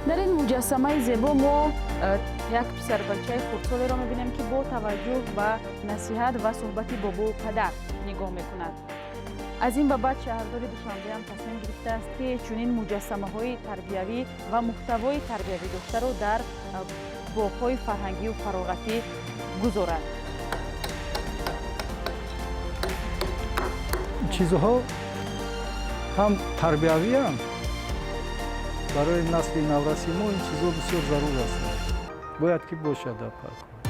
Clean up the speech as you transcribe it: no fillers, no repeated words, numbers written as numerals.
Дар ин муҷассамаи зебо мо як писарбачаи хурдсолеро мебинем, ки бо таваҷҷӯҳ ба насиҳат ва суҳбати бобову падар нигоҳ мекунад. Аз ин ба баъд шаҳрдори Душанбеам тасмим гирифтааст, ки чунин муҷассамаҳои тарбиявӣ ва муҳтавои тарбиявӣ доштаро дар боғҳои фарҳангию фароғатӣ гузорад. Чизҳо ҳам тарбиявианд, барои насли навраси мо ин чизҳо бисёр зарур ҳастанд, бояд ки бошад дар паркҳо.